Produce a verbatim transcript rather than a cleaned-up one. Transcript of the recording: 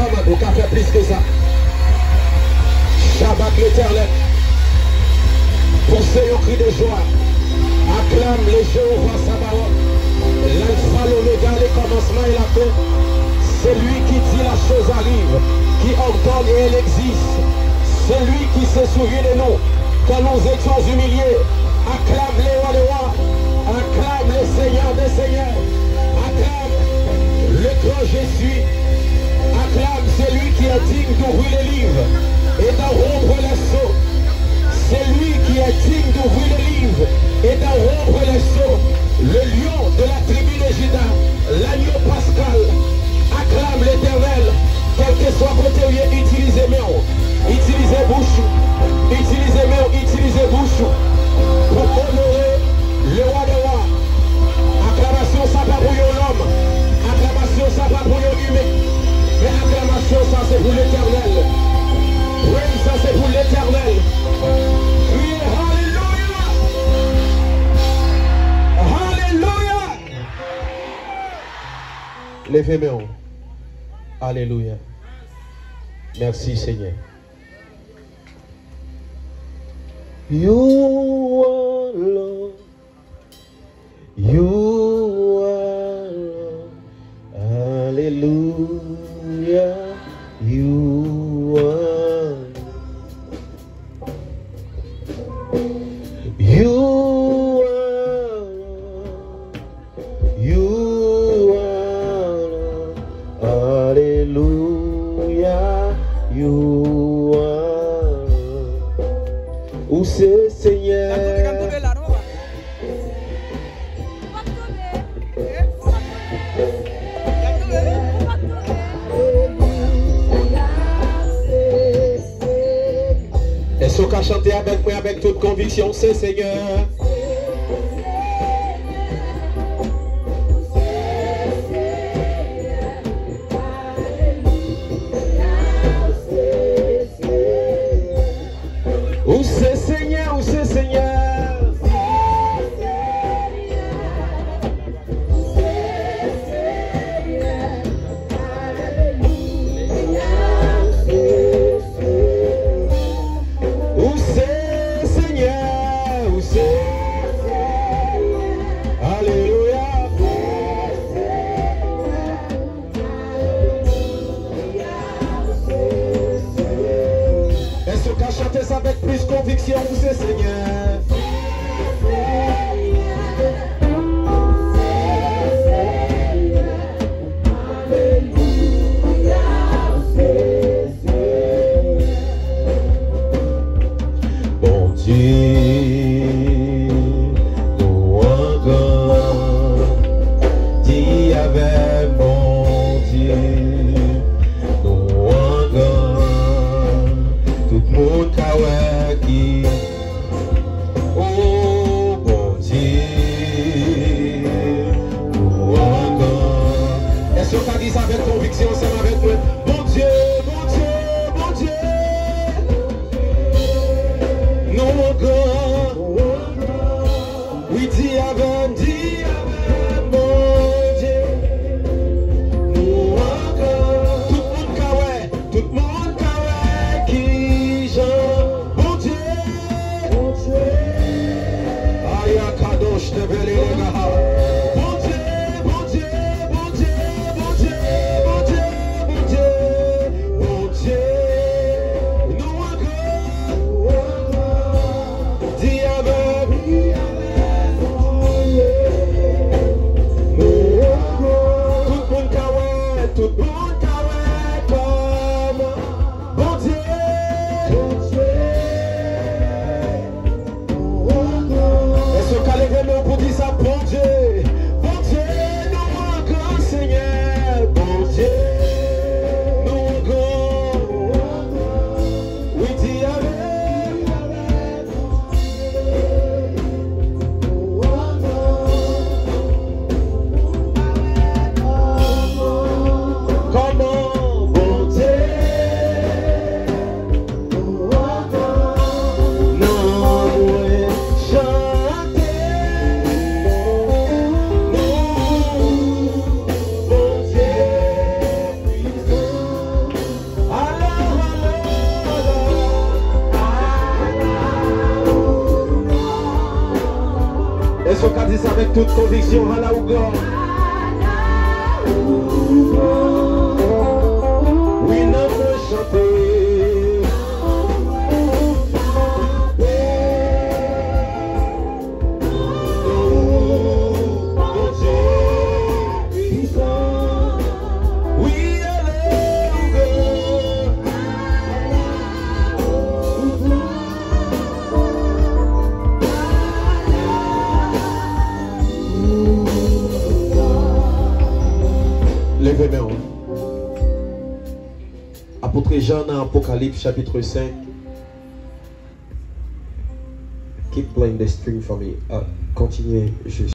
Ou ka fè plis ke sa. Shabak Letènèl. Pouse yon kri de jwa. Aklame le Jewova Sabawòt, l'Alpha, l'Oméga, le commencement et la fin. Celui qui dit la chose arrive, qui ordonne et elle existe. Celui qui se souvient de nous quand nous étions humiliés. Acclame le roi des rois. Acclame le Seigneur des seigneurs. Acclame le grand je suis. Acclame celui qui est digne d'ouvrir le livre et d'en rompre les sceaux. Celui qui est digne d'ouvrir le livre et d'en rompre les sceaux. Le lion de la tribu de Juda, l'agneau pascal. Acclame l'Éternel. Kèlkeswa kote w ye, itilize men w. Itilize bouch ou. Itilize men w, itilize bouch ou. Pou onore le roi des rois. Aklamasyon sa pa pou yon lòm. Aklamasyon sa pa pou yon imen. Men aklamasyon sa se pou Letènèl. Praise sa se pou Letènèl. Kriye alelouya. Alelouya. Leve men w. Alelouya. Mèsi Senyè. You alone. You alone. Alelouya. You alone. You alone. You alone. Alelouya. You alone. Ou se Senyè. Èske w ka chante avèk mwen avèk tout konviksyon, se Senyè? Ou se Senyè, ou se Senyè. Ou se Senyè, ou se Tout konviksyon, Hallelujah. Wi, nan mwen chante. Leve men w. Apôtre Jean nan Apocalypse chapitre cinq. Keep playing the string for me. Uh, kontinye jwe